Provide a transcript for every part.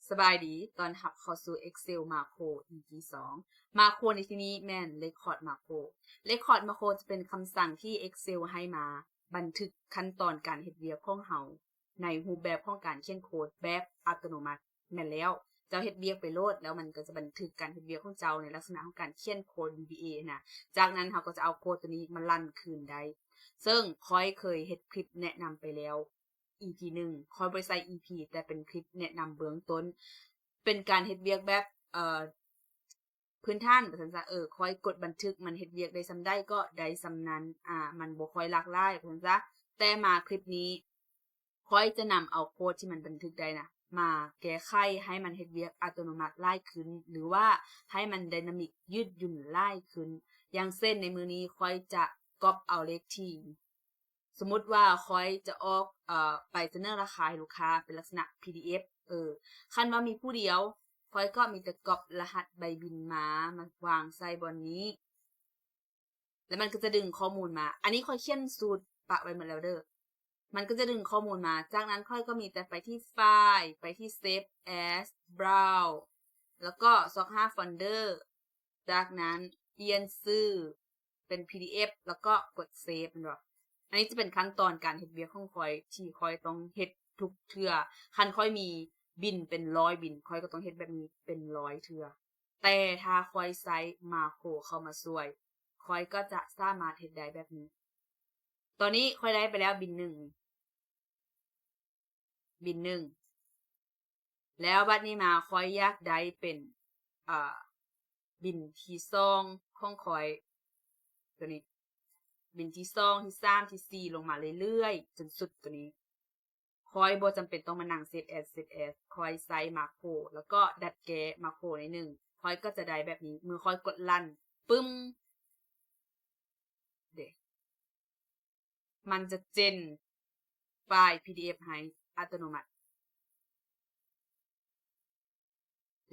ສະບາຍດີ ຕ້ອນຮັບເຂົ້າສູ່ Excel Macro ອີພີສອງ. Macro ໃນທີ່ນີ້ແມ່ນ Record Macro. Record Macro ຈະເປັນຄຳສັ່ງທີ່ Excel ໃຫ້ມາບັນທຶກຂັ້ນຕອນການເຮັດວຽກຂອງເຮົາ ໃນຮູບແບບຂອງການຂຽນໂຄດແບບອັດຕະໂນມັດ. ແມ່ນແລ້ວ, ເຈົ້າເຮັດວຽກໄປໂລດ ແລ້ວມັນກໍຈະບັນທຶກການເຮັດວຽກຂອງເຈົ້າໃນລັກສະນະຂອງການຂຽນໂຄດ VBA ນະ. ຈາກນັ້ນເຮົາກໍຈະເອົາໂຄດຕົວນີ້ມາຣັນຄືນໄດ້. ເຊິ່ງຂ້ອຍເຄີຍເຮັດຄລິບແນະນຳໄປແລ້ວ ອີພີໜຶ່ງ ຂ້ອຍບໍ່ໄດ້ໃສ່ ອີພີ ແຕ່ເປັນຄລິບແນະນຳເບື້ອງຕົ້ນ ເປັນການເຮັດວຽກແບບ ເອີ ພື້ນຖານວ່າຊັ້ນຊະ. ເອີ ຂ້ອຍກົດບັນທຶກ ມັນເຮັດວຽກໄດ້ສ່ຳໃດກໍໄດ້ສ່ຳນັ້ນ ອາ ມັນບໍ່ຄ່ອຍຫຼາກຫຼາຍວ່າຊັ້ນຊະ. ແຕ່ມາຄລິບນີ້ ຂ້ອຍຈະນຳເອົາໂຄດທີ່ມັນບັນທຶກໄດ້ນະ ມາແກ້ໄຂໃຫ້ມັນເຮັດວຽກອັດຕະໂນມັດຫຼາຍຂຶ້ນ ຫຼືວ່າໃຫ້ມັນໄດນາມິກ ຍືດຫຍຸ່ນຫຼາຍຂຶ້ນ. ຢ່າງເຊັ່ນ ໃນມື້ນີ້ຂ້ອຍຈະກັອບເອົາເລກທີ ສົມມຸດວ່າຂ້ອຍຈະອອກ ເອີ ໃບສະເໜີລາຄາໃຫ້ລູກຄ້າເປັນລັກສະນະ PDF ເອີ ຄັນວ່າມີຜູ້ດຽວ ຂ້ອຍກໍມີແຕ່ກັອບລະຫັດໃບບິນມາ ມາວາງໃສ່ບ່ອນນີ້ ແລ້ວມັນກໍຈະດຶງຂໍ້ມູນມາ. ອັນນີ້ຂ້ອຍຂຽນສູດປະໄວ້ໝົດແລ້ວເດີ້. ມັນກໍຈະດຶງຂໍ້ມູນມາ. ຈາກນັ້ນຂ້ອຍກໍມີແຕ່ໄປທີ່ File ໄປທີ່ Save as Browse ແລ້ວກໍຊອກຫາ Folder. ຈາກນັ້ນປ່ຽນຊື່ເປັນ PDF ແລ້ວກໍກົດ Save ແມ່ນບໍ່? ອັນນີ້ຈະເປັນຂັ້ນຕອນການເຮັດວຽກຂອງຂ້ອຍ ທີ່ຂ້ອຍຕ້ອງເຮັດທຸກເທື່ອ. ຄັນຂ້ອຍມີບິນເປັນຮ້ອຍບິນ ຂ້ອຍກໍຕ້ອງເຮັດແບບນີ້ເປັນຮ້ອຍເທື່ອ. ແຕ່ຖ້າຂ້ອຍໃຊ້ Macro ເຂົ້າມາຊ່ວຍ ຂ້ອຍກໍຈະສາມາດເຮັດໄດ້ແບບນີ້. ຕອນນີ້ຂ້ອຍໄດ້ໄປແລ້ວບິນໜຶ່ງ ບິນໜຶ່ງ ແລ້ວບັດນີ້ມາຂ້ອຍຢາກໄດ້ເປັນ ເອີ ບິນທີສອງຂອງຂ້ອຍ ຕົວນີ້ ບິນທີສອງ ທີສາມ ທີສີ່ ລົງມາເລື້ອຍໆ ຈົນສຸດຕົວນີ້. ຂ້ອຍບໍ່ຈຳເປັນຕ້ອງມານັ່ງ Save as Save as ຂ້ອຍໃຊ້ Macro ແລ້ວກໍດັດແກ້ Macro ໜ້ອຍໜຶ່ງ ຂ້ອຍກໍຈະໄດ້ແບບນີ້. ເມື່ອຂ້ອຍກົດ Run ປຶ້ມ ເດ ມັນຈະເຈນໄຟລ໌ PDF ໃຫ້ອັດຕະໂນມັດ.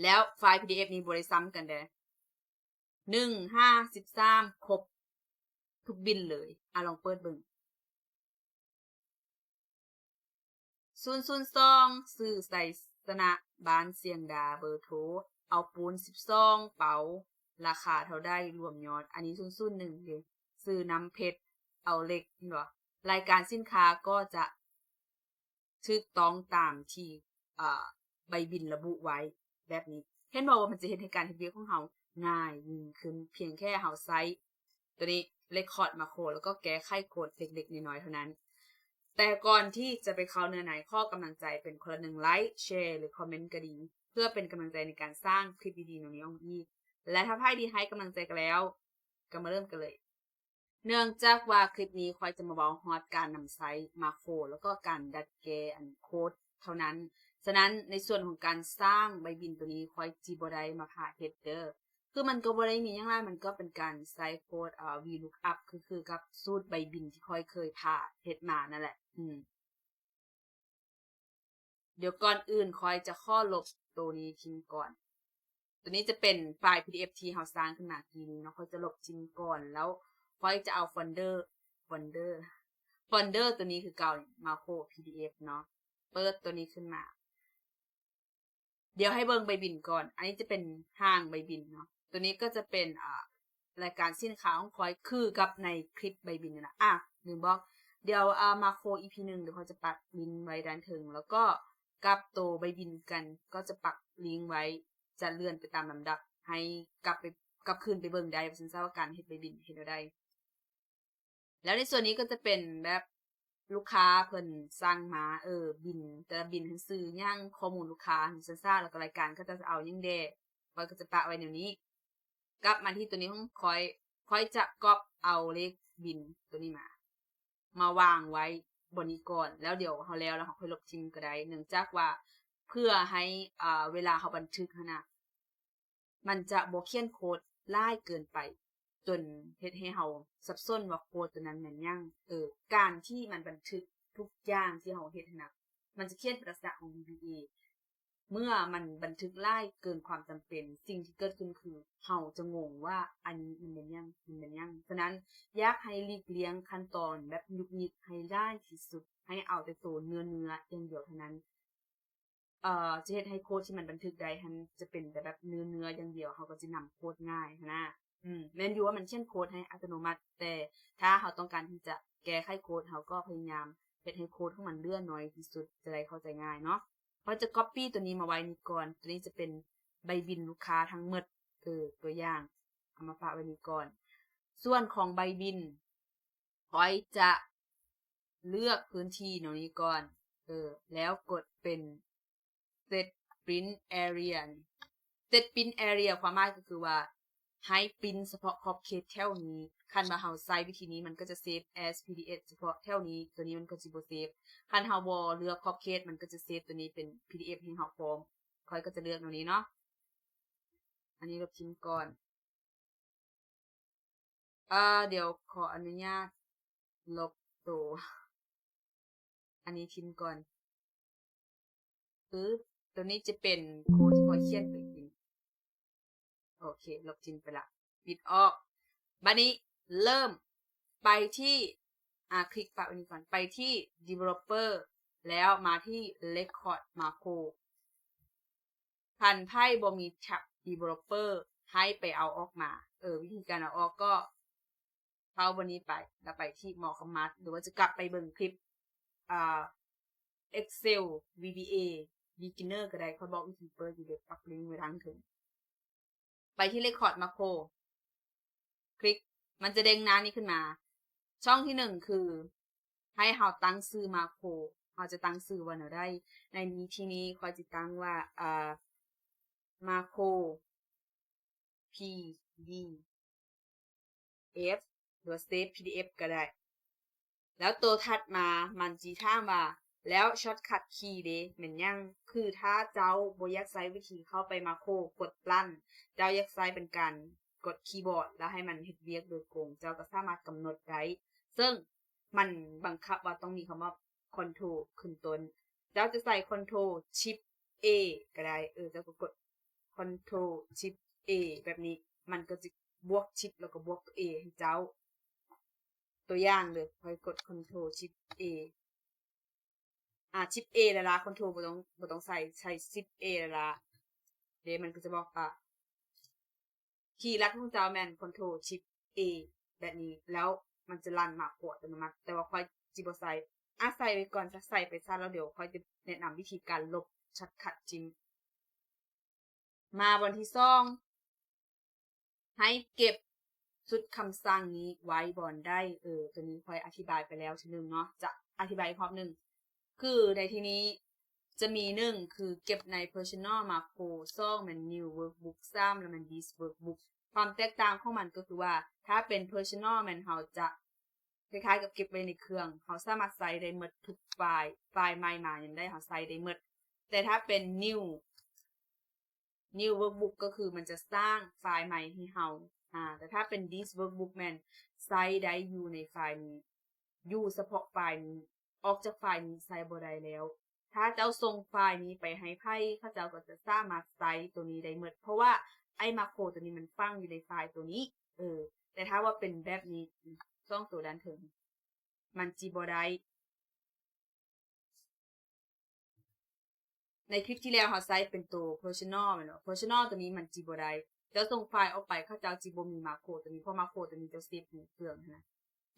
ແລ້ວໄຟລ໌ PDF ນີ້ບໍ່ໄດ້ຊ້ຳກັນເດ້ ໜຶ່ງ ຫ້າ ສິບສາມ ຄົບທຸກບິນເລີຍ. ອາ ລອງເປີດເບິ່ງ. ສູນສູນສອງ ຊື່ໄຊຊະນະ ບ້ານຊຽງດາ ເບີໂທ ເອົາປູນສິບສອງເປົາ ລາຄາເທົ່າໃດ ລວມຍອດ. ອັນນີ້ສູນສູນໜຶ່ງເດ້ ຊື່ນ້ຳເພັດ ເອົາເຫຼັກ ເຫັນບໍ່? ລາຍການສິນຄ້າກໍຈະຖືກຕ້ອງຕາມທີ່ ເອີ ໃບບິນລະບຸໄວ້ແບບນີ້. ເຫັນບໍ່ວ່າມັນຈະເຮັດໃຫ້ການເຮັດວຽກຂອງເຮົາງ່າຍຍິ່ງຂຶ້ນ ພຽງແຄ່ເຮົາໃຊ້ ຕົວນີ້ Record Macro ແລ້ວກໍແກ້ໄຂໂຄດເລັກໆນ້ອຍໆເທົ່ານັ້ນ. ແຕ່ກ່ອນທີ່ຈະໄປເຂົ້າເນື້ອໃນ ຂໍກຳລັງໃຈເປັນຄົນລະໜຶ່ງໄລຄ໌ ແຊ ຫຼື ຄອມເມັນກໍດີ ເພື່ອເປັນກຳລັງໃຈໃນການສ້າງຄລິບດີໆແນວນີ້ອອກມາອີກ. ແລະ ຖ້າໃຜທີ່ໃຫ້ກຳລັງໃຈກັນແລ້ວ ກໍມາເລີ່ມກັນເລີຍ. ເນື່ອງຈາກວ່າຄລິບນີ້ຂ້ອຍຈະມາເວົ້າຮອດການນຳໃຊ້ Macro ແລ້ວກໍການດັດແກ້ອັນໂຄດເທົ່ານັ້ນ, ສະນັ້ນໃນສ່ວນຂອງການສ້າງໃບບິນຕົວນີ້ ຂ້ອຍຊິບໍ່ໄດ້ມາພາເຮັດເດີ້. ຄືມັນກໍບໍ່ໄດ້ມີຫຍັງຫຼາຍ, ມັນກໍເປັນການໃຊ້ໂຄດ ເອີ VLOOKUP ຄື ຄືກັບສູດໃບບິນທີ່ຂ້ອຍເຄີຍພາເຮັດມານັ້ນແຫຼະ. ອືມ ດຽວກ່ອນອື່ນຂ້ອຍຈະຂໍລົບໂຕນີ້ຖິ້ມກ່ອນ. ໂຕນີ້ຈະເປັນໄຟລ໌ PDF ທີ່ເຮົາສ້າງຂຶ້ນມາກີ້ນີ້ເນາະ, ຂ້ອຍຈະລົບຖິ້ມກ່ອນ ແລ້ວຂ້ອຍຈະເອົາໂຟນເດີ ໂຟນເດີ ໂຟນເດີໂຕນີ້ຄືເກົ່າ Macro PDF ເນາະ, ເປີດໂຕນີ້ຂຶ້ນມາ. ດຽວໃຫ້ເບິ່ງໃບບິນກ່ອນ. ອັນນີ້ຈະເປັນຮ່າງໃບບິນເນາະ. ໂຕນີ້ກໍຈະເປັນ ອ່າ ລາຍການສິນຄ້າຂອງຂ້ອຍຄືກັບໃນຄລິບໃບບິນນັ້ນນະ. ອ່າ ລືມບອກ, ດຽວ ອ່າ Macro ອີພີໜຶ່ງ ດຽວຂ້ອຍຈະປັກລິ້ງໄວ້ດ້ານເທິງ ແລ້ວກໍກັບໂຕໃບບິນຄືກັນ ກໍຈະປັກລິ້ງໄວ້, ຈະເລື່ອນໄປຕາມລຳດັບ ໃຫ້ກັບໄປ ກັບຄືນໄປເບິ່ງໄດ້ ວ່າຊັ້ນຊະ ວ່າການເຮັດໃບບິນເຮັດແນວໃດ. ແລ້ວໃນສ່ວນນີ້ກໍຈະເປັນແບບລູກຄ້າເພິ່ນສັ່ງມາ, ເອີ ບິນ ແຕ່ລະບິນເພິ່ນຊື່ຫຍັງ, ຂໍ້ມູນລູກຄ້າ ຊັ້ນຊະ ແລ້ວກໍລາຍການເຂົາເຈົ້າຈະເອົາຫຍັງແດ່, ຂ້ອຍກໍຈະປະໄວ້ແນວນີ້. ກັບມາທີ່ຕົວນີ້ຂອງຂ້ອຍ, ຂ້ອຍຈະກັອບເອົາເລກບິນຕົວນີ້ມາ, ມາວາງໄວ້ບ່ອນນີ້ກ່ອນ, ແລ້ວດຽວເຮົາແລ້ວ ແລ້ວເຮົາຄ່ອຍລົບຖິ້ມກໍໄດ້, ເນື່ອງຈາກວ່າເພື່ອໃຫ້ ເອີ ເວລາເຮົາບັນທຶກຫັ້ນນະ ມັນຈະບໍ່ຂຽນໂຄດຫຼາຍເກີນໄປ ຈົນເຮັດໃຫ້ເຮົາສັບສົນວ່າໂຄດຕົວນັ້ນແມ່ນຫຍັງ. ເອີ ການທີ່ມັນບັນທຶກທຸກຢ່າງທີ່ເຮົາເຮັດຫັ້ນນະ ມັນຈະຂຽນເປັນລັກສະນະຂອງ VBA. ເມື່ອມັນບັນທຶກຫຼາຍເກີນຄວາມຈຳເປັນ, ສິ່ງທີ່ເກີດຂຶ້ນຄືເຮົາຈະງົງວ່າອັນນີ້ມັນແມ່ນຫຍັງ, ມັນແມ່ນຫຍັງ. ສະນັ້ນ ຢາກໃຫ້ຫຼີກລ່ຽງຂັ້ນຕອນແບບຫຍຸ້ງຫຍິງໃຫ້ຫຼາຍທີ່ສຸດ, ໃຫ້ເອົາແຕ່ໂຕເນື້ອໆຢ່າງດຽວເທົ່ານັ້ນ. ເອີ ຈະເຮັດໃຫ້ໂຄດທີ່ມັນບັນທຶກໄດ້ຫັ້ນຈະເປັນແຕ່ແບບເນື້ອໆຢ່າງດຽວ ເຮົາກໍຈະນຳໂຄດງ່າຍຫັ້ນນະ. ອືມ ແມ່ນຢູ່ວ່າມັນຂຽນໂຄດໃຫ້ອັດຕະໂນມັດ, ແຕ່ຖ້າເຮົາຕ້ອງການທີ່ຈະແກ້ໄຂໂຄດ ເຮົາກໍພະຍາຍາມເຮັດໃຫ້ໂຄດຂອງມັນເຫຼືອໜ້ອຍທີ່ສຸດ ຈະໄດ້ເຂົ້າໃຈງ່າຍເນາະ. ຂ້ອຍຈະກັອບປີ້ຕົວນີ້ມາໄວ້ນີ້ກ່ອນ. ຕົວນີ້ຈະເປັນໃບບິນລູກຄ້າທັງໝົດ. ເອີ ຕົວຢ່າງ ເອົາມາປະໄວ້ນີ້ກ່ອນ. ສ່ວນຂອງໃບບິນ ຂ້ອຍຈະເລືອກພື້ນທີ່ແນວນີ້ກ່ອນ. ເອີ ແລ້ວກົດເປັນ Set Print Area ນີ້. Set Print Area ຄວາມໝາຍກໍຄືວ່າ ໃຫ້ print ສະເພາະຂອບເຂດແຖວນີ້. ຄັນວ່າເຮົາໃຊ້ວິທີນີ້ ມັນກໍຈະ save as PDF ສະເພາະແຖວນີ້, ຕົວນີ້ມັນກໍຊິບໍ່ save. ຄັນເຮົາບໍ່ເລືອກຂອບເຂດ ມັນກໍຈະ save ຕົວນີ້ເປັນ PDF ໃຫ້ເຮົາພ້ອມ. ຂ້ອຍກໍຈະເລືອກແນວນີ້ເນາະ. ອັນນີ້ລົບຖິ້ມກ່ອນ. ເອີ ດຽວຂໍອະນຸຍາດລົບໂຕ ອັນນີ້ຖິ້ມກ່ອນ. ປຶບ ຕົວນີ້ຈະເປັນໂຄດທີ່ຂ້ອຍຂຽນໄປກິນ. ໂອເຄ ລົບຖິ້ມໄປລະ. ປິດອອກ. ບາດນີ້ເລີ່ມ ໄປທີ່ ອາ ຄລິກປະໄວ້ນີ້ກ່ອນ. ໄປທີ່ Developer ແລ້ວມາທີ່ Record Macro. ຄັນໃຜບໍ່ມີ Tab Developer ໃຫ້ໄປເອົາອອກມາ. ເອີ ວິທີການເອົາອອກກໍເຂົ້າບ່ອນນີ້ໄປ ແລ້ວໄປທີ່ More Command ຫຼືວ່າຈະກັບໄປເບິ່ງຄລິບ ອາ Excel VBA Beginner ກໍໄດ້. ຂ້ອຍບອກວິທີເປີດຢູ່ເດ ປັກລິ້ງໄວ້ທາງເທິງ. ໄປທີ່ Record Macro ຄລິກ ມັນຈະເດ້ງໜ້ານີ້ຂຶ້ນມາ. ຊ່ອງທີໜຶ່ງຄື ໃຫ້ເຮົາຕັ້ງຊື່ມາໂຄ ເຮົາຈະຕັ້ງຊື່ວ່າແນວໃດ? ໃນທີ່ນີ້ຂ້ອຍຈະຕັ້ງວ່າ ເອີ ມາໂຄ PDF ຫຼືວ່າ Save PDF ກໍໄດ້. ແລ້ວໂຕຖັດມາມັນຊິຖາມວ່າ ແລ້ວ Shortcut Key ເດ ແມ່ນຫຍັງ? ຄືຖ້າເຈົ້າບໍ່ຢາກໃຊ້ວິທີເຂົ້າໄປມາໂຄ ກົດ Run ເຈົ້າຢາກໃຊ້ເປັນການກົດຄີບອດ ແລ້ວໃຫ້ມັນເຮັດວຽກໂດຍກົງ ເຈົ້າກໍສາມາດກຳນົດໄດ້. ເຊິ່ງ ມັນບັງຄັບວ່າຕ້ອງມີຄຳວ່າ Control ຂຶ້ນຕົ້ນ. ເຈົ້າຈະໃສ່ Control Shift A ກໍໄດ້. ເອີ ເຈົ້າກໍກົດ Control Shift A ແບບນີ້ ມັນກໍຈະບວກ Shift ແລ້ວກໍບວກຕົວ A ໃຫ້ເຈົ້າ. ຕົວຢ່າງເດີ ຂ້ອຍກົດ Control Shift A ອາ Shift A ແລ້ວລະ Control ບໍ່ຕ້ອງ ບໍ່ຕ້ອງໃສ່ ໃສ່ Shift A ແລ້ວລະເດ. ມັນກໍຈະບອກວ່າ ຄີລັດຂອງເຈົ້າແມ່ນ Control Shift A ແບບນີ້ ແລ້ວມັນຈະລັນມາໂຄອັດຕະໂນມັດ. ແຕ່ວ່າຂ້ອຍຊິບໍ່ໃສ່ ອາ ໃສ່ໄວ້ກ່ອນຊະ ໃສ່ໄປຊະ ແລ້ວດຽວຂ້ອຍຈະແນະນຳວິທີການລົບ Shortcut ຖິ້ມ. ມາບ່ອນທີສອງ ໃຫ້ເກັບຊຸດຄຳສັ່ງນີ້ໄວ້ບ່ອນໃດ? ເອີ ຕົວນີ້ຂ້ອຍອະທິບາຍໄປແລ້ວເທື່ອໜຶ່ງເນາະ ຈະອະທິບາຍອີກຮອບໜຶ່ງ. ຄືໃນທີ່ນີ້ຈະມີ ໜຶ່ງ ຄືເກັບໃນ Personal Macro ສອງ ແມ່ນ New Workbook ສາມ ແລ້ວແມ່ນ This Workbook. ຄວາມແຕກຕ່າງຂອງມັນກໍຄືວ່າ ຖ້າເປັນ Personal ແມ່ນເຮົາຈະ ຄ້າຍໆກັບເກັບໄວ້ໃນເຄື່ອງ ເຮົາສາມາດໃຊ້ໄດ້ໝົດທຸກໄຟລ໌ ໄຟລ໌ໃໝ່ມາຍາມໃດເຮົາໃຊ້ໄດ້ໝົດ. ແຕ່ຖ້າເປັນ New New Workbook ກໍຄືມັນຈະສ້າງໄຟລ໌ໃໝ່ໃຫ້ເຮົາ. ອາ ແຕ່ຖ້າເປັນ This Workbook ແມ່ນໃຊ້ໄດ້ຢູ່ໃນໄຟລ໌ນີ້ ຢູ່ສະເພາະໄຟລ໌ນີ້ ອອກຈາກໄຟລ໌ນີ້ໃຊ້ບໍ່ໄດ້ແລ້ວ. ຖ້າເຈົ້າສົ່ງໄຟລ໌ນີ້ໄປໃຫ້ໃຜ ເຂົາເຈົ້າກໍຈະສາມາດໃຊ້ໂຕນີ້ໄດ້ໝົດ ເພາະວ່າໄອ້ມາໂຄໂຕນີ້ມັນຝັງຢູ່ໃນໄຟລ໌ໂຕນີ້. ເອີ ແຕ່ຖ້າວ່າເປັນແບບນີ້ ສອງໂຕດ້ານເທິງ ມັນຊິບໍ່ໄດ້. ໃນຄລິບທີ່ແລ້ວເຮົາໃຊ້ເປັນໂຕ Personal ແມ່ນບໍ່? Personal ໂຕນີ້ມັນຊິບໍ່ໄດ້. ເຈົ້າສົ່ງໄຟລ໌ອອກໄປ ເຂົາເຈົ້າຊິບໍ່ມີມາໂຄໂຕນີ້ ເພາະມາໂຄໂຕນີ້ເຈົ້າເຊບຢູ່ເຄື່ອງຫັ້ນນະ.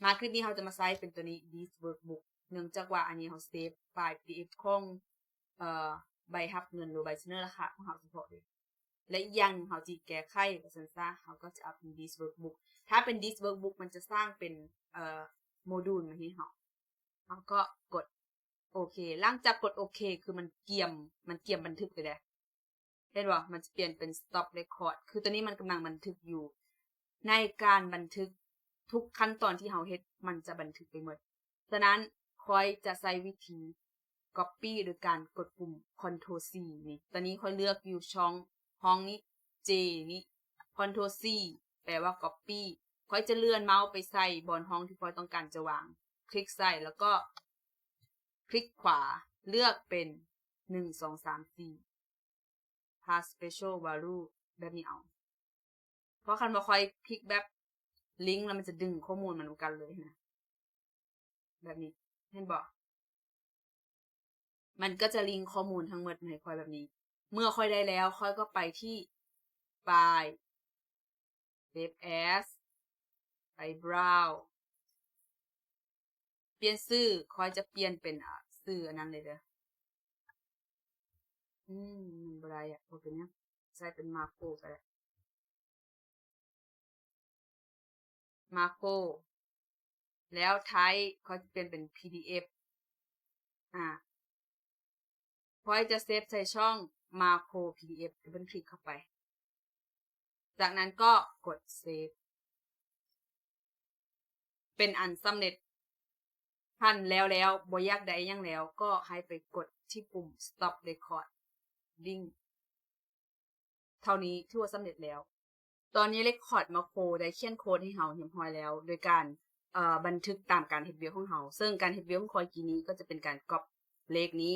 ມາຄລິບນີ້ເຮົາຈະມາໃຊ້ເປັນໂຕນີ້ This Workbook ເນື່ອງຈາກວ່າອັນນີ້ເຮົາເຊບໄຟລ໌ PDF ຂອງ ເອີ ໃບຮັບເງິນ ຫຼື ໃບສະເໜີລາຄາຂອງເຮົາສະເພາະເດ. ແລະ ອີກຢ່າງໜຶ່ງເຮົາຊິແກ້ໄຂວ່າຊັ້ນຊະ ເຮົາກໍຈະເອົາເປັນ This Workbook. ຖ້າເປັນ This Workbook ມັນຈະສ້າງເປັນ ເອີ ໂມດູນມາໃຫ້ເຮົາ ເຮົາກໍກົດໂອເຄ. ຫຼັງຈາກກົດໂອເຄ ຄືມັນກຽມ ມັນກຽມບັນທຶກເລີຍເດ້. ເຫັນບໍ່? ມັນຈະປ່ຽນເປັນ Stop Record ຄືຕອນນີ້ມັນກຳລັງບັນທຶກຢູ່. ໃນການບັນທຶກ ທຸກຂັ້ນຕອນທີ່ເຮົາເຮັດ ມັນຈະບັນທຶກໄປໝົດ. ສະນັ້ນ ຂ້ອຍຈະໃຊ້ວິທີ Copy ໂດຍການກົດປຸ່ມ Ctrl C ນີ້. ຕອນນີ້ຂ້ອຍເລືອກຢູ່ຊ່ອງ ຫ້ອງນີ້ J ນີ້ Ctrl C ແປວ່າ Copy. ຂ້ອຍຈະເລື່ອນເມົາສ໌ໄປໃສ່ບ່ອນຫ້ອງທີ່ຂ້ອຍຕ້ອງການຈະວາງ. ຄລິກໃສ່ ແລ້ວກໍຄລິກຂວາ ເລືອກເປັນ ໜຶ່ງ ສອງ ສາມ ສີ່ Paste Special Value ແບບນີ້ເອົາ. ເພາະຄັນບໍ່ຄ່ອຍຄລິກແບບລິ້ງແລ້ວ ມັນຈະດຶງຂໍ້ມູນມານຳກັນເລີຍນະ ແບບນີ້ ເຫັນບໍ່? ມັນກໍຈະລິງຂໍ້ມູນທັງໝົດມາໃຫ້ຂ້ອຍແບບນີ້. ເມື່ອຂ້ອຍໄດ້ແລ້ວ ຂ້ອຍກໍໄປທີ່ File, Save As, ໄປ Browse, ປ່ຽນຊື່. ຂ້ອຍຈະປ່ຽນເປັນ ອາ ຊື່ອັນນັ້ນເລີຍເດີ. ອືມ ມັນບໍ່ໄດ້ອະ ບໍ່ເປັນຫຍັງ ໃສ່ເປັນມາໂຄກະໄດ້. ມາໂຄ ແລ້ວໄທ ຂ້ອຍຈະປ່ຽນເປັນ PDF. ອາ ຂ້ອຍຈະເຊບໃສ່ຊ່ອງມາໂຄ PDF, ດັບເບິນຄລິກເຂົ້າໄປ. ຈາກນັ້ນກໍກົດເຊບ. ເປັນອັນສຳເລັດ. ຄັນແລ້ວແລ້ວ ບໍ່ຢາກໄດ້ຫຍັງແລ້ວ ກໍໃຫ້ໄປກົດທີ່ປຸ່ມ Stop Recording. ເທົ່ານີ້ຖືວ່າສຳເລັດແລ້ວ. ຕອນນີ້ Record Macro ໄດ້ຂຽນໂຄດໃຫ້ເຮົາຮຽບຮ້ອຍແລ້ວ ໂດຍການ ເອີ ບັນທຶກຕາມການເຮັດວຽກຂອງເຮົາ. ເຊິ່ງການເຮັດວຽກຂອງຂ້ອຍກີ້ນີ້ ກໍຈະເປັນການກັອບເລກນີ້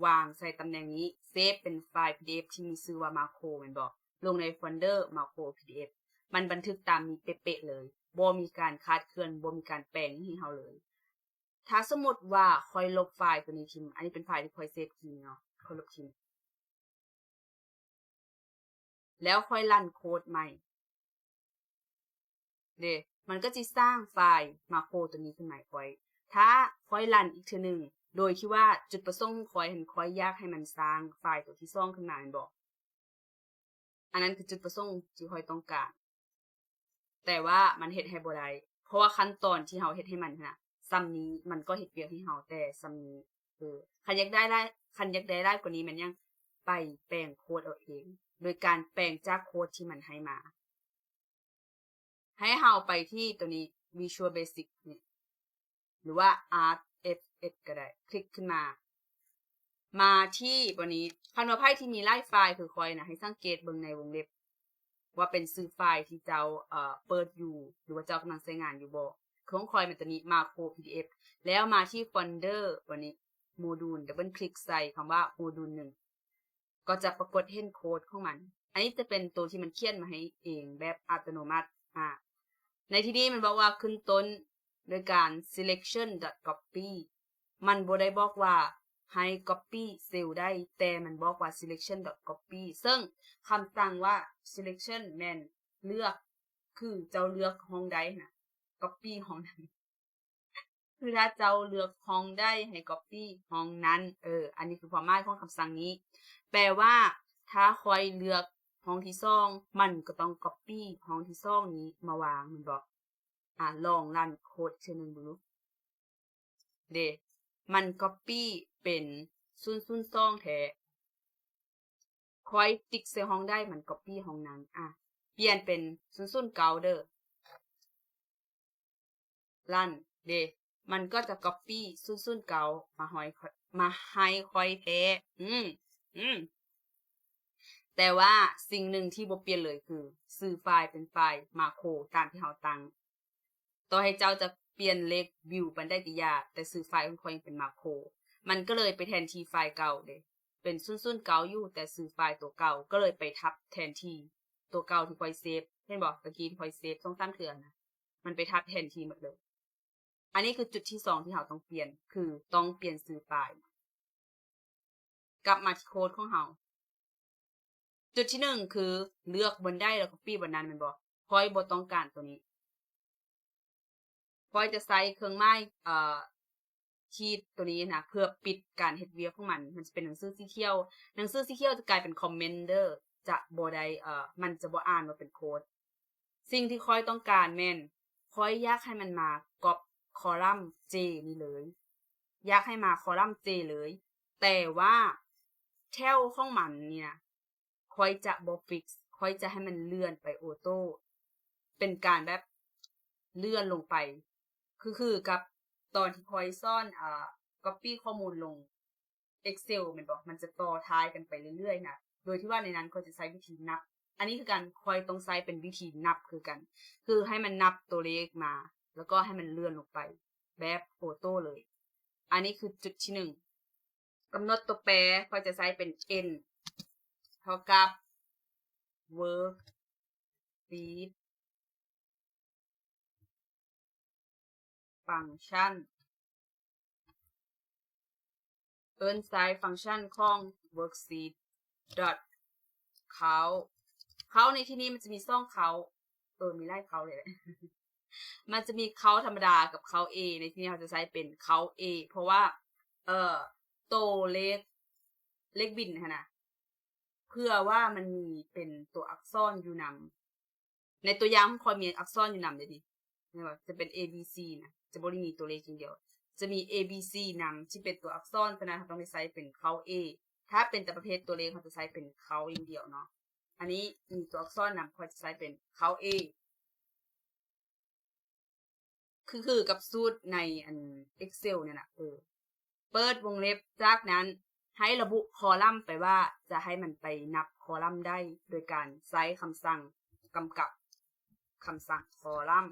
ວາງໃສ່ຕຳແໜ່ງນີ້, ເຊບເປັນໄຟລ໌ PDF ທີ່ມີຊື່ວ່າ Macro ແມ່ນບໍ່? ລົງໃນໂຟນເດີ Macro PDF. ມັນບັນທຶກຕາມນີ້ເປະໆເລີຍ, ບໍ່ມີການຄາດເຄື່ອນ, ບໍ່ມີການແປງໃຫ້ເຮົາເລີຍ. ຖ້າສົມມຸດວ່າຂ້ອຍລົບໄຟລ໌ຕົວນີ້ຖິ້ມ, ອັນນີ້ເປັນໄຟລ໌ທີ່ຂ້ອຍເຊບກີ້ນີ້ເນາະ, ຂ້ອຍລົບຖິ້ມ. ແລ້ວຂ້ອຍຣັນໂຄດໃໝ່ເດ້, ມັນກໍຊິສ້າງໄຟລ໌ມາໂຄຕົວນີ້ຂຶ້ນມາໃຫ້ຂ້ອຍ. ຖ້າຂ້ອຍຣັນອີກເທື່ອໜຶ່ງ ໂດຍທີ່ວ່າຈຸດປະສົງຂອງຂ້ອຍຫັ້ນ ຂ້ອຍຢາກໃຫ້ມັນສ້າງໄຟລ໌ຕົວທີສອງຂຶ້ນມາແມ່ນບໍ່? ອັນນັ້ນຄືຈຸດປະສົງທີ່ຂ້ອຍຕ້ອງການ. ແຕ່ວ່າມັນເຮັດໃຫ້ບໍ່ໄດ້ ເພາະວ່າຂັ້ນຕອນທີ່ເຮົາເຮັດໃຫ້ມັນຫັ້ນນະ ສ່ຳນີ້ ມັນກໍເຮັດວຽກໃຫ້ເຮົາແຕ່ສ່ຳນີ້. ເອີ ຄັນຢາກໄດ້ຫຼາຍ ຄັນຢາກໄດ້ຫຼາຍກວ່ານີ້ແມ່ນຫຍັງ? ໄປແປງໂຄດເອົາເອງ ໂດຍການແປງຈາກໂຄດທີ່ມັນໃຫ້ມາ. ໃຫ້ເຮົາໄປທີ່ຕົວນີ້ Visual Basic ນີ້ ຫຼືວ່າ After Effects ກໍໄດ້, ຄລິກຂຶ້ນມາ. ມາທີ່ບ່ອນນີ້, ຄັນວ່າໃຜທີ່ມີຫຼາຍໄຟລ໌ຄືຂ້ອຍນະ ໃຫ້ສັງເກດເບິ່ງໃນວົງເລັບວ່າເປັນຊື່ໄຟລ໌ທີ່ເຈົ້າ ເອີ ເປີດຢູ່ ຫຼືວ່າເຈົ້າກຳລັງໃຊ້ງານຢູ່ບໍ່. ຄືຂອງຂ້ອຍແມ່ນຕົວນີ້ Macro PDF. ແລ້ວມາທີ່ໂຟນເດີບ່ອນນີ້ Module, ດັບເບິນຄລິກໃສ່ຄຳວ່າ Module ໜຶ່ງ ກໍຈະປາກົດເຫັນໂຄດຂອງມັນ. ອັນນີ້ຈະເປັນໂຕທີ່ມັນຂຽນມາໃຫ້ເອງແບບອັດຕະໂນມັດ. ອາ ໃນທີ່ນີ້ມັນບອກວ່າຂຶ້ນຕົ້ນໂດຍການ selection.copy. ມັນບໍ່ໄດ້ບອກວ່າໃຫ້ copy cell ໄດ້, ແຕ່ມັນບອກວ່າ selection.copy. ເຊິ່ງຄຳສັ່ງວ່າ selection ແມ່ນເລືອກ, ຄືເຈົ້າເລືອກຫ້ອງໃດນະ, copy ຫ້ອງນັ້ນ. ຄືຖ້າເຈົ້າເລືອກຫ້ອງໃດໃຫ້ copy ຫ້ອງນັ້ນ. ເອີ ອັນນີ້ຄືຄວາມໝາຍຂອງຄຳສັ່ງນີ້. ແປວ່າ ຖ້າຂ້ອຍເລືອກຫ້ອງທີສອງ ມັນກໍຕ້ອງ copy ຫ້ອງທີສອງນີ້ມາວາງແມ່ນບໍ່? ອາ ລອງຣັນໂຄດເທື່ອໜຶ່ງເບິ່ງດູ. ເດ້ ມັນ copy ເປັນສູນສູນສອງແທ້. ຂ້ອຍຕິກໃສ່ຫ້ອງໃດ ມັນ copy ຫ້ອງນັ້ນ. ອາ ປ່ຽນເປັນສູນສູນເກົ້າເດີ. ລັນເດ້ ມັນກໍຈະ copy ສູນສູນເກົ້າ ມາຫ້ອຍ ມາໃຫ້ຂ້ອຍແທ້. ອືມ ອືມ ແຕ່ວ່າສິ່ງໜຶ່ງທີ່ບໍ່ປ່ຽນເລີຍຄື ຊື່ໄຟລ໌ເປັນໄຟລ໌ Macro ຕາມທີ່ເຮົາຕັ້ງ. ຕໍ່ໃຫ້ເຈົ້າຈະປ່ຽນເລກ View ປານໃດກໍຢ່າ, ແຕ່ຊື່ໄຟລ໌ຂອງຂ້ອຍຍັງເປັນ Macro. ມັນກໍເລີຍໄປແທນທີ່ໄຟລ໌ເກົ່າເດ້. ເປັນສູນສູນເກົ້າຢູ່, ແຕ່ຊື່ໄຟລ໌ຕົວເກົ່າກໍເລີຍໄປທັບແທນທີ່ຕົວເກົ່າທີ່ຂ້ອຍເຊບ. ເຫັນບໍ່? ຕະກີ້ທີ່ຂ້ອຍເຊບສອງສາມເທື່ອນະ, ມັນໄປທັບແທນທີ່ໝົດເລີຍ. ອັນນີ້ຄືຈຸດທີສອງທີ່ເຮົາຕ້ອງປ່ຽນ, ຄືຕ້ອງປ່ຽນຊື່ໄຟລ໌. ກັບມາທີ່ໂຄດຂອງເຮົາ. ຈຸດທີໜຶ່ງຄືເລືອກບ່ອນໃດແລ້ວ copy ບ່ອນນັ້ນແມ່ນບໍ່? ຂ້ອຍບໍ່ຕ້ອງການຕົວນີ້. ຂ້ອຍຈະໃຊ້ເຄື່ອງໝາຍ ເອີ ຂີດຕົວນີ້ນະ ເພື່ອປິດການເຮັດວຽກຂອງມັນ. ມັນຈະເປັນໜັງສືສີຂຽວ. ໜັງສືສີຂຽວຈະກາຍເປັນຄອມເມັນເດີ, ຈະບໍ່ໄດ້ ເອີ ມັນຈະບໍ່ອ່ານວ່າເປັນໂຄດ. ສິ່ງທີ່ຂ້ອຍຕ້ອງການແມ່ນ ຂ້ອຍຢາກໃຫ້ມັນມາກັອບຄອລຳ J ນີ້ເລີຍ. ຢາກໃຫ້ມາຄອລຳ J ເລີຍ. ແຕ່ວ່າແຖວຂອງມັນນີ້ນະ ຂ້ອຍຈະບໍ່ fix, ຂ້ອຍຈະໃຫ້ມັນເລື່ອນໄປໂອໂຕ້ ເປັນການແບບເລື່ອນລົງໄປ ຄື ຄືກັບຕອນທີ່ຂ້ອຍສອນ ອ່າ copy ຂໍ້ມູນລົງ Excel ແມ່ນບໍ່? ມັນຈະຕໍ່ທ້າຍກັນໄປເລື້ອຍໆນະ ໂດຍທີ່ວ່າໃນນັ້ນຂ້ອຍຈະໃຊ້ວິທີນັບ. ອັນນີ້ຄືກັນ, ຂ້ອຍຕ້ອງໃຊ້ເປັນວິທີນັບຄືກັນ, ຄືໃຫ້ມັນນັບຕົວເລກມາ ແລ້ວກໍໃຫ້ມັນເລື່ອນລົງໄປແບບໂອໂຕ້ເລີຍ. ອັນນີ້ຄືຈຸດທີໜຶ່ງ. ກຳນົດຕົວແປ ຂ້ອຍຈະໃຊ້ເປັນ N ເທົ່າກັບ Worksheet Function ເອີ້ນໃຊ້ຟັງຊັນຂອງ worksheet dot count. Count ໃນທີ່ນີ້ມັນຈະມີສອງ count ເອີ ມີຫຼາຍ count ເລີຍແຫຼະ ມັນຈະມີ count ທຳມະດາກັບ count A. ໃນທີ່ນີ້ເຮົາຈະໃຊ້ເປັນ count A ເພາະວ່າ ເອີ ໂຕເລກ ເລກບິນຫັ້ນນະ ເພື່ອວ່າມັນມີເປັນຕົວອັກສອນຢູ່ນຳ. ໃນຕົວຢ່າງຂອງຂ້ອຍມີອັກສອນຢູ່ນຳເດ້ນີ້ ແມ່ນບໍ່? ຈະເປັນ A B C ນະ ຈະບໍ່ໄດ້ມີຕົວເລກຢ່າງດຽວ ຈະມີ A B C ນຳທີ່ເປັນຕົວອັກສອນ, ສະນັ້ນເຮົາຕ້ອງໄດ້ໃຊ້ເປັນ count A. ຖ້າເປັນແຕ່ປະເພດຕົວເລກ ເຮົາຈະໃຊ້ເປັນ count ຢ່າງດຽວເນາະ. ອັນນີ້ມີຕົວອັກສອນນຳ ຂ້ອຍຈະໃຊ້ເປັນ count A. ຄື ຄືກັບສູດໃນອັນ Excel ນີ້ນະ ເອີ ເປີດວົງເລັບ, ຈາກນັ້ນໃຫ້ລະບຸຄໍລັມໄປວ່າຈະໃຫ້ມັນໄປນັບຄໍລັມໃດ ໂດຍການໃຊ້ຄຳສັ່ງກຳກັບ, ຄຳສັ່ງຄໍລັມ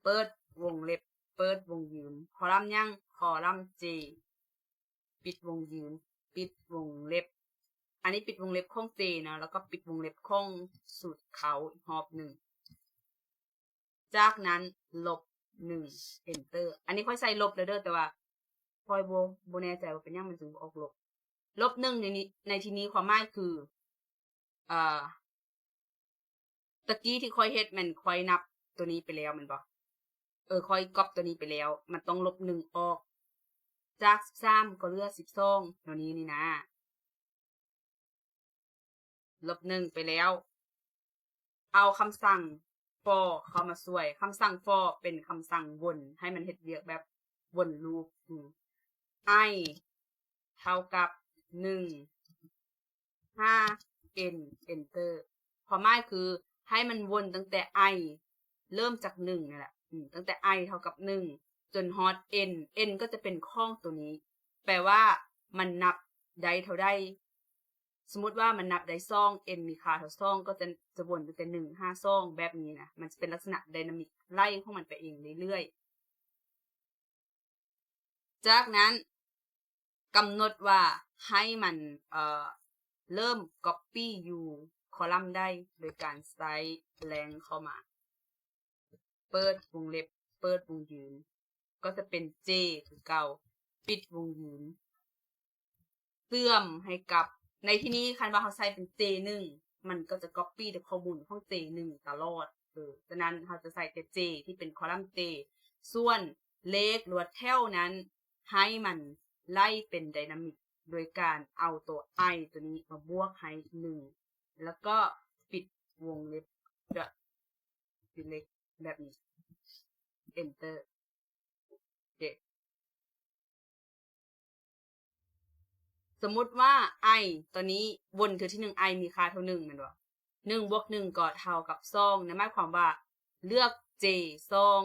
ເປີດວົງເລັບ ເປີດວົງຢືນ ຄໍລັມຫຍັງ? ຄໍລັມ J ປິດວົງຢືນ ປິດວົງເລັບ. ອັນນີ້ປິດວົງເລັບຂອງ J ເນາະ ແລ້ວກໍປິດວົງເລັບຂອງສູດ count ອີກຮອບໜຶ່ງ. ຈາກນັ້ນລົບໜຶ່ງ Enter. ອັນນີ້ຂ້ອຍໃສ່ລົບແລ້ວເດີ ແຕ່ວ່າຂ້ອຍບໍ່ ບໍ່ແນ່ໃຈວ່າເປັນຫຍັງມັນຈຶ່ງບໍ່ອອກລົບ. ລົບໜຶ່ງໃນນີ້ ໃນທີ່ນີ້ຄວາມໝາຍຄື ເອີ ຕະກີ້ທີ່ຂ້ອຍເຮັດແມ່ນຂ້ອຍນັບຕົວນີ້ໄປແລ້ວແມ່ນບໍ່? ເອີ ຂ້ອຍກັອບຕົວນີ້ໄປແລ້ວ ມັນຕ້ອງລົບໜຶ່ງອອກ ຈາກສິບສາມກໍເຫຼືອສິບສອງ ແນວນີ້ນີ້ນາ. ລົບໜຶ່ງໄປແລ້ວ ເອົາຄຳສັ່ງ for ເຂົ້າມາຊ່ວຍ. ຄຳສັ່ງ for ເປັນຄຳສັ່ງວົນ ໃຫ້ມັນເຮັດວຽກແບບວົນລູບ. ອືມ i ເທົ່າກັບໜຶ່ງ ຫາ n Enter. ຄວາມໝາຍຄືໃຫ້ມັນວົນຕັ້ງແຕ່ i ເລີ່ມຈາກໜຶ່ງນີ້ແຫຼະ ອືມ ຕັ້ງແຕ່ i ເທົ່າກັບໜຶ່ງ ຈົນຮອດ n. n ກໍຈະເປັນຂອງຕົວນີ້ ແປວ່າມັນນັບໄດ້ເທົ່າໃດ. ສົມມຸດວ່າມັນນັບໄດ້ສອງ n ມີຄ່າເທົ່າສອງ ກໍຈະ ຈະວົນຕັ້ງແຕ່ໜຶ່ງຫາສອງ ແບບນີ້ນະ. ມັນຈະເປັນລັກສະນະໄດນາມິກໄລ່ຂອງມັນໄປເອງເລື້ອຍໆ. ຈາກນັ້ນກຳນົດວ່າໃຫ້ມັນ ເອີ ເລີ່ມ copy ຢູ່ຄໍລັມໃດ ໂດຍການໃຊ້ blank ເຂົ້າມາ ເປີດວົງເລັບ ເປີດວົງຢືນ ກໍຈະເປັນ J ຄືເກົ່າ ປິດວົງຢືນ ເຊື່ອມໃຫ້ກັບ ໃນທີ່ນີ້ຄັນວ່າເຮົາໃຊ້ເປັນ J ໜຶ່ງ ມັນກໍຈະ copy ແຕ່ຂໍ້ມູນຂອງ J ໜຶ່ງ ຕະຫຼອດ. ເອີ ສະນັ້ນເຮົາຈະໃຊ້ແຕ່ J ທີ່ເປັນຄໍລັມ J. ສ່ວນເລກ ຫຼືວ່າແຖວນັ້ນ ໃຫ້ມັນໄລ່ເປັນໄດນາມິກ ໂດຍການເອົາຕົວ i ຕົວນີ້ມາບວກໃຫ້ໜຶ່ງ ແລ້ວກໍປິດວົງເລັບ select ແບບນີ້ Enter. ໂອເຄ ສົມມຸດວ່າ i ຕອນນີ້ວົນເທື່ອທີໜຶ່ງ i ມີຄ່າເທົ່າໜຶ່ງແມ່ນບໍ່? ໜຶ່ງບວກໜຶ່ງກໍເທົ່າກັບສອງ ນັ້ນໝາຍຄວາມວ່າເລືອກ J ສອງ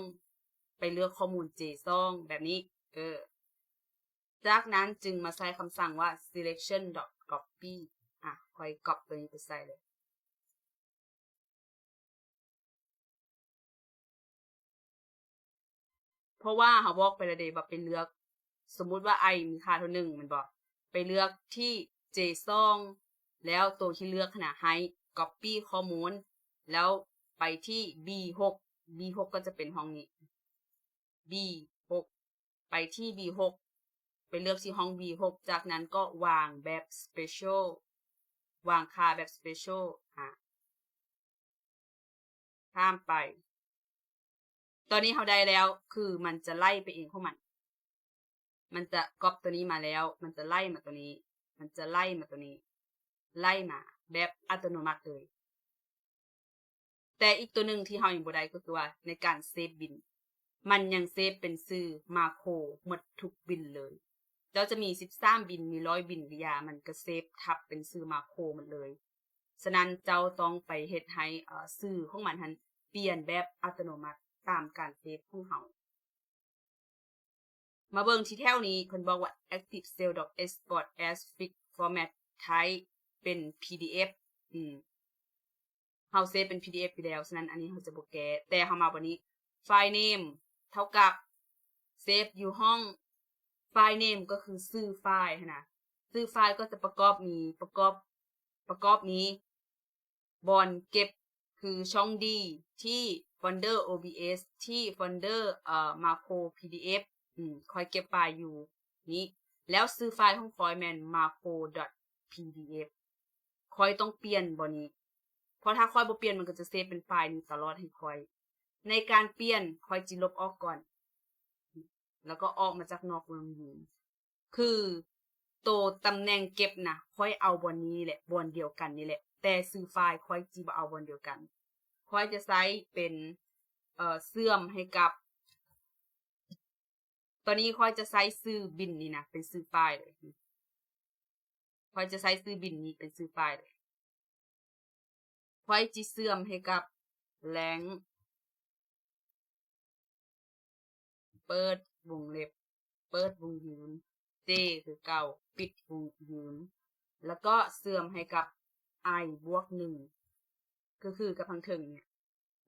ໄປເລືອກຂໍ້ມູນ J ສອງ ແບບນີ້ ເອີ ຈາກນັ້ນຈຶ່ງມາໃຊ້ຄຳສັ່ງວ່າ selection dot copy. ອາ ຂ້ອຍກັອບຕົວນີ້ໄປໃສ່ເລີຍ ເພາະວ່າເຮົາບອກໄປແລ້ວເດ້ວ່າໄປເລືອກ ສົມມຸດວ່າ i ມີຄ່າເທົ່າໜຶ່ງແມ່ນບໍ່? ໄປເລືອກທີ່ J ສອງ ແລ້ວໂຕທີ່ເລືອກຫັ້ນນະ ໃຫ້ copy ຂໍ້ມູນ ແລ້ວໄປທີ່ B ຫົກ B ຫົກ ກໍຈະເປັນຫ້ອງນີ້ B ຫົກ ໄປທີ່ B ຫົກ ໄປເລືອກທີ່ຫ້ອງ B ຫົກ ຈາກນັ້ນກໍວາງແບບ special ວາງຄ່າແບບ special ອາ ຂ້າມໄປ. ຕອນນີ້ເຮົາໄດ້ແລ້ວ ຄືມັນຈະໄລ່ໄປເອງຂອງມັນ ມັນຈະກັອບຕົວນີ້ມາແລ້ວ ມັນຈະໄລ່ມາຕົວນີ້ ມັນຈະໄລ່ມາຕົວນີ້ ໄລ່ມາແບບອັດຕະໂນມັດເລີຍ. ແຕ່ອີກຕົວໜຶ່ງທີ່ເຮົາຍັງບໍ່ໄດ້ກໍຄືວ່າ ໃນການເຊຟບິນ ມັນຍັງເຊຟເປັນຊື່ມາໂຄໝົດທຸກບິນເລີຍ. ເຈົ້າຈະມີສິບສາມບິນ ມີຮ້ອຍບິນກະຢ່າ ມັນກະເຊຟທັບເປັນຊື່ມາໂຄໝົດເລີຍ. ສະນັ້ນເຈົ້າຕ້ອງໄປເຮັດໃຫ້ ເອີ ຊື່ຂອງມັນຫັ້ນປ່ຽນແບບອັດຕະໂນມັດຕາມການເຊຟຂອງເຮົາ. ມາເບິ່ງທີ່ແຖວນີ້ ເພິ່ນບອກວ່າ active cell dot export as fixed format type ເປັນ PDF ອືມ ເຮົາເຊຟເປັນ PDF ຢູ່ແລ້ວ ສະນັ້ນອັນນີ້ເຮົາຈະບໍ່ແກ້ ແຕ່ເຮົາມາບ່ອນນີ້ file name ເທົ່າກັບ ເຊຟຢູ່ຫ້ອງ file name ກໍຄືຊື່ຟາຍຫັ້ນນະ ຊື່ຟາຍກໍຈະປະກອບມີ ປະກອບ ປະກອບມີ ບ່ອນເກັບ ຄືຊ່ອງ D ທີ່ໂຟນເດີ OBS ທີ່ໂຟນເດີ ເອີ Macro PDF ອືມ ຂ້ອຍເກັບໄຟລ໌ຢູ່ນີ້ ແລ້ວຊື່ໄຟລ໌ຂອງຂ້ອຍແມ່ນ macro.pdf ຂ້ອຍຕ້ອງປ່ຽນບ່ອນນີ້ ເພາະຖ້າຂ້ອຍບໍ່ປ່ຽນ ມັນກໍຈະເຊບເປັນໄຟລ໌ນີ້ຕະຫຼອດໃຫ້ຂ້ອຍ. ໃນການປ່ຽນ ຂ້ອຍຊິລົບອອກກ່ອນ ແລ້ວກໍອອກມາຈາກນອກວົງຢືນ ຄືໂຕຕຳແໜ່ງເກັບນະ ຂ້ອຍເອົາບ່ອນນີ້ແຫຼະ ບ່ອນດຽວກັນນີ້ແຫຼະ ແຕ່ຊື່ໄຟລ໌ຂ້ອຍຊິບໍ່ເອົາບ່ອນດຽວກັນ. ຂ້ອຍຈະໃຊ້ເປັນ ເອີ ເຊື່ອມໃຫ້ກັບ ຕອນນີ້ຂ້ອຍຈະໃຊ້ຊື່ບິນນີ້ນະ ເປັນຊື່ໄຟລ໌ເລີຍ. ຂ້ອຍຈະໃຊ້ຊື່ບິນນີ້ເປັນຊື່ໄຟລ໌ເລີຍ. ຂ້ອຍຈະເຊື່ອມໃຫ້ກັບ length ເປີດວົງເລັບ ເປີດວົງຢືນ J ຄືເກົ່າ ປິດວົງຢືນ ແລ້ວກໍເຊື່ອມໃຫ້ກັບ i ບວກໜຶ່ງ ຄື ຄືກັບທາງເທິງນີ້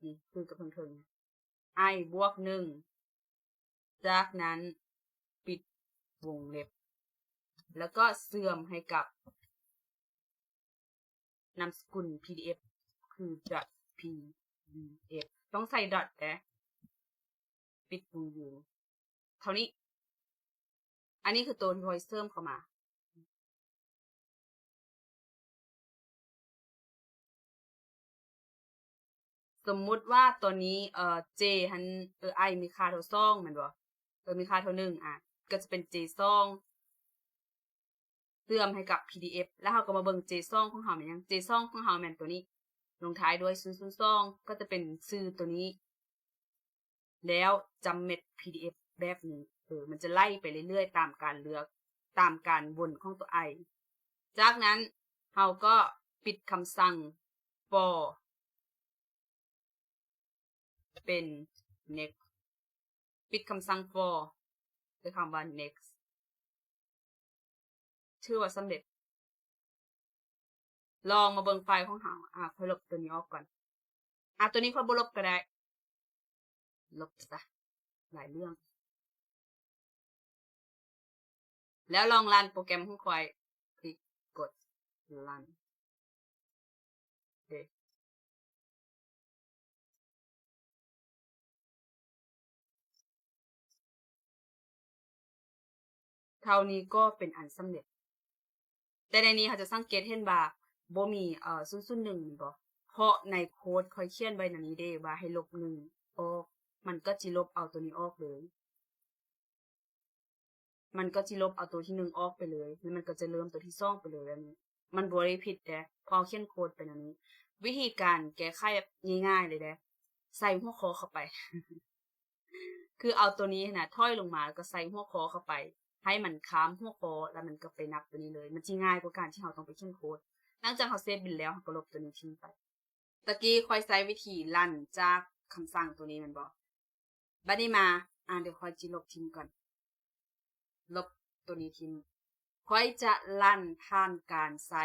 ນີ້ຄືກັບທາງເທິງນີ້ i ບວກໜຶ່ງ ຈາກນັ້ນປິດວົງເລັບ ແລ້ວກໍເຊື່ອມໃຫ້ກັບນາມສະກຸນ pdf ຄື .pdf ຕ້ອງໃສ່ dot ເດ້ ປິດວົງຢືນ ເທົ່ານີ້. ອັນນີ້ຄືໂຕທີ່ຂ້ອຍເສີມເຂົ້າມາ. ສົມມຸດວ່າຕອນນີ້ ເອີ J ຫັ້ນ ເອີ i ມີຄ່າເທົ່າສອງແມ່ນບໍ່? ເອີ ມີຄ່າເທົ່າໜຶ່ງ ອາ ກໍຈະເປັນ J ສອງ ເຊື່ອມໃຫ້ກັບ pdf ແລ້ວເຮົາກໍມາເບິ່ງ J ສອງຂອງເຮົາແມ່ນຫຍັງ? J ສອງຂອງເຮົາແມ່ນໂຕນີ້ ລົງທ້າຍດ້ວຍສູນສູນສອງ ກໍຈະເປັນຊື່ໂຕນີ້ ແລ້ວຈຳເມັດ pdf ແບບນີ້ ເອີ ມັນຈະໄລ່ໄປເລື້ອຍໆ ຕາມການເລືອກ ຕາມການວົນຂອງຕົວ i. ຈາກນັ້ນເຮົາກໍປິດຄຳສັ່ງ for ເປັນ next ປິດຄຳສັ່ງ for ດ້ວຍຄຳວ່າ next ຖືວ່າສຳເລັດ. ລອງມາເບິ່ງໄຟລ໌ຂອງເຮົາ ອາ ຂ້ອຍລົບໂຕນີ້ອອກກ່ອນ ອາ ໂຕນີ້ຂ້ອຍບໍ່ລົບກໍໄດ້ ລົບຊະ ຫຼາຍເລື່ອງ. ແລ້ວລອງຣັນໂປຣແກຣມຂອງຂ້ອຍ ຄລິກກົດຣັນ ເດ ເທົ່ານີ້ກໍເປັນອັນສຳເລັດ. ແຕ່ໃນນີ້ເຮົາຈະສັງເກດເຫັນວ່າບໍ່ມີ ເອີ ສູນສູນໜຶ່ງແມ່ນບໍ່? ເພາະໃນໂຄດຂ້ອຍຂຽນໄວ້ນຳນີ້ເດ້ ວ່າໃຫ້ລົບໜຶ່ງອອກ ມັນກໍຊິລົບເອົາໂຕນີ້ອອກເລີຍ ມັນກໍຊິລົບເອົາໂຕທີໜຶ່ງອອກໄປເລີຍ ແລ້ວມັນກໍຈະເລີ່ມໂຕທີສອງໄປເລີຍ ແບບນີ້ ມັນບໍ່ໄດ້ຜິດເດ້ ເພາະເຮົາຂຽນໂຄດໄປແນວນີ້. ວິທີການແກ້ໄຂແບບງ່າຍໆເລີຍເດ້ ໃສ່ຫົວຂໍ້ເຂົ້າໄປ ຄືເອົາໂຕນີ້ຫັ້ນນະ ຖອຍລົງມາ ແລ້ວກໍໃສ່ຫົວຂໍ້ເຂົ້າໄປ ໃຫ້ມັນຂ້າມຫົວຂໍ້ ແລ້ວມັນກໍໄປນັບໂຕນີ້ເລີຍ ມັນຊິງ່າຍກວ່າການທີ່ເຮົາຕ້ອງໄປຂຽນໂຄດ. ຫຼັງຈາກເຮົາເຊບບິນແລ້ວ ເຮົາກໍລົບໂຕນີ້ຖິ້ມໄປ. ຕະກີ້ຂ້ອຍໃຊ້ວິທີຣັນຈາກຄຳສັ່ງໂຕນີ້ແມ່ນບໍ່? ບັດນີ້ມາ ອາ ດຽວຂ້ອຍຊິລົບຖິ້ມກ່ອນ ລົບໂຕນີ້ຖິ້ມ. ຂ້ອຍຈະຣັນຜ່ານການໃຊ້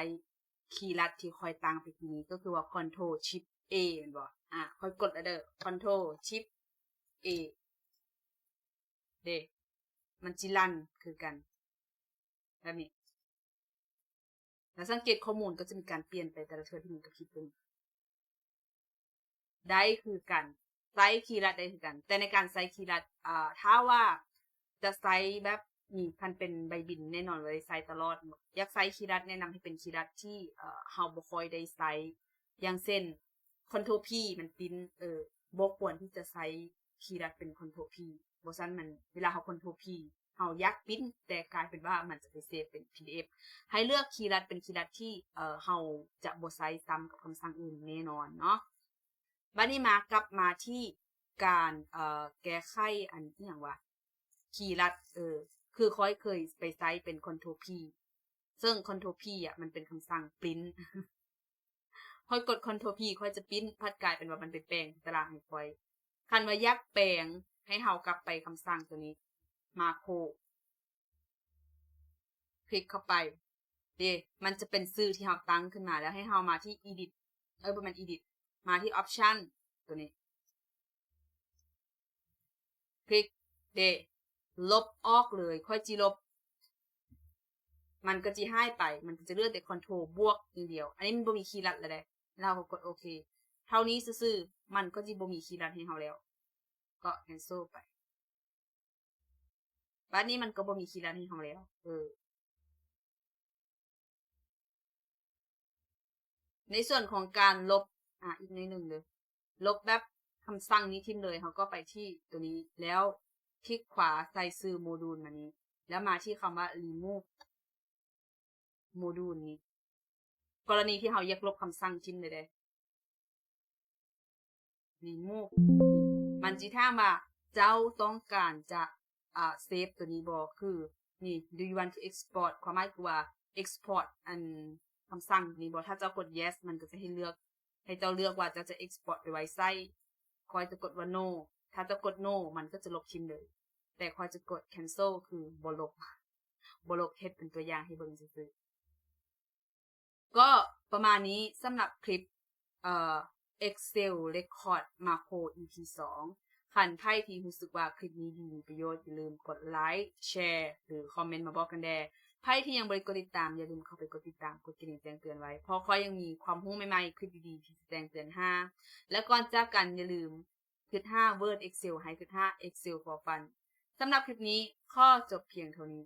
ຄີລັດທີ່ຂ້ອຍຕັ້ງໄປກີ້ນີ້ ກໍຄືວ່າ Ctrl Shift A ແມ່ນບໍ່? ອາ ຂ້ອຍກົດແລ້ວເດີ Ctrl Shift A ເດ້ ມັນຊິຣັນຄືກັນ ແບບນີ້ ແລ້ວສັງເກດຂໍ້ມູນກໍຈະມີການປ່ຽນໄປແຕ່ລະເທື່ອທີ່ມັນກະພຣິບລົງ ໄດ້ຄືກັນ ໃຊ້ຄີລັດໄດ້ຄືກັນ. ແຕ່ໃນການໃຊ້ຄີລັດ ອາ ຖ້າວ່າຈະໃຊ້ແບບນີ້ ຄັນເປັນໃບບິນແນ່ນອນວ່າໄດ້ໃຊ້ຕະຫຼອດ. ຢາກໃຊ້ຄີລັດ ແນະນຳໃຫ້ເປັນຄີລັດທີ່ ເອີ ເຮົາບໍ່ຄ່ອຍໄດ້ໃຊ້ ຢ່າງເຊັ່ນ Ctrl P ມັນປິ່ນ ເອີ ບໍ່ຄວນທີ່ຈະໃຊ້ຄີລັດເປັນ Ctrl P ບໍ່ຊັ້ນມັນ ເວລາເຮົາ Ctrl P ເຮົາຢາກປິ່ນ ແຕ່ກາຍເປັນວ່າມັນຈະໄປເຊບເປັນ pdf. ໃຫ້ເລືອກຄີລັດເປັນຄີລັດທີ່ ເອີ ເຮົາຈະບໍ່ໃຊ້ຊ້ຳກັບຄຳສັ່ງອື່ນແນ່ນອນເນາະ. ບັດນີ້ມາ ກັບມາທີ່ການ ເອີ ແກ້ໄຂອັນ ອີ່ຫຍັງວະ ຄີລັດ ເອີ ຄືຂ້ອຍເຄີຍໄປໃຊ້ເປັນ Ctrl P ເຊິ່ງ Ctrl P ອະ ມັນເປັນຄຳສັ່ງ print ຂ້ອຍກົດ Ctrl P ຂ້ອຍຈະ print ພັດກາຍເປັນວ່າມັນໄປແປງຕາລາງໃຫ້ຂ້ອຍ. ຄັນວ່າຢາກແປງ ໃຫ້ເຮົາກັບໄປຄຳສັ່ງໂຕນີ້ Macro ຄລິກເຂົ້າໄປ ເດ້ ມັນຈະເປັນຊື່ທີ່ເຮົາຕັ້ງຂຶ້ນມາ ແລ້ວໃຫ້ເຮົາມາທີ່ Edit ເອີ ບໍ່ແມ່ນ Edit ມາທີ່ Option ໂຕນີ້ ຄລິກ ເດ້ ລົບອອກເລີຍ ຂ້ອຍຈິລົບ ມັນກໍຈິຫາຍໄປ ມັນກໍຈະເຫຼືອແຕ່ Ctrl ບວກຢ່າງດຽວ. ອັນນີ້ມັນບໍ່ມີຄີລັດແລ້ວເດ້ ແລ້ວເຮົາກໍກົດໂອເຄ ເທົ່ານີ້ຊື່ໆ ມັນກໍຈິບໍ່ມີຄີລັດໃຫ້ເຮົາແລ້ວ ກໍ cancel ໄປ. ບາດນີ້ມັນກໍບໍ່ມີຄີລັດໃຫ້ເຮົາແລ້ວ. ເອີ ໃນສ່ວນຂອງການລົບ ອາ ອີກໜ້ອຍໜຶ່ງເດີ ລົບແບບຄຳສັ່ງນີ້ຖິ້ມເລີຍ. ເຮົາກໍໄປທີ່ຕົວນີ້ ແລ້ວຄລິກຂວາໃສ່ຊື່ໂມດູນມານີ້ ແລ້ວມາທີ່ຄຳວ່າ remove module ນີ້. ກໍລະນີທີ່ເຮົາຢາກລົບຄຳສັ່ງຖິ້ມເລີຍເດ້ remove ມັນຊິຖາມວ່າເຈົ້າຕ້ອງການຈະ ອາ save ຕົວນີ້ບໍ່ ຄືນີ້ do you want to export ຄວາມໝາຍຄືວ່າ export ອັນຄຳສັ່ງນີ້ບໍ່. ຖ້າເຈົ້າກົດ yes ມັນກໍຈະໃຫ້ເລືອກ ໃຫ້ເຈົ້າເລືອກວ່າເຈົ້າຈະ export ໄປໄວ້ໃສ. ຂ້ອຍຈະກົດວ່າ no. ຖ້າເຈົ້າກົດ no ມັນກໍຈະລົບຖິ້ມເລີຍ. ແຕ່ຂ້ອຍຈະກົດ cancel ຄືບໍ່ລົບ ບໍ່ລົບ ເຮັດເປັນຕົວຢ່າງໃຫ້ເບິ່ງຊື່ໆ. ກໍປະມານນີ້ສຳລັບຄລິບ ເອີ Excel Record Macro ອີພີສອງ. ຄັນໃຜທີ່ຮູ້ສຶກວ່າຄລິບນີ້ດີມີປະໂຫຍດ ຢ່າລືມກົດໄລຄ໌ ແຊຣ໌ ຫຼື ຄອມເມັນມາບອກກັນແດ່. ໃຜທີ່ຍັງບໍ່ໄດ້ກົດຕິດຕາມ ຢ່າລືມເຂົ້າໄປກົດຕິດຕາມ ກົດກະດິ່ງແຈ້ງເຕືອນໄວ້ ເພາະຂ້ອຍຍັງມີຄວາມຮູ້ໃໝ່ໆ ຄລິບດີໆ ທີ່ຈະແຈ້ງເຕືອນຫາ. ແລະ ກ່ອນຈາກກັນ ຢ່າລືມຄິດຫາ Word Excel ໃຫ້ຄິດຫາ Excel for Fun. ສຳລັບຄລິບນີ້ຂໍຈົບພຽງເທົ່ານີ້.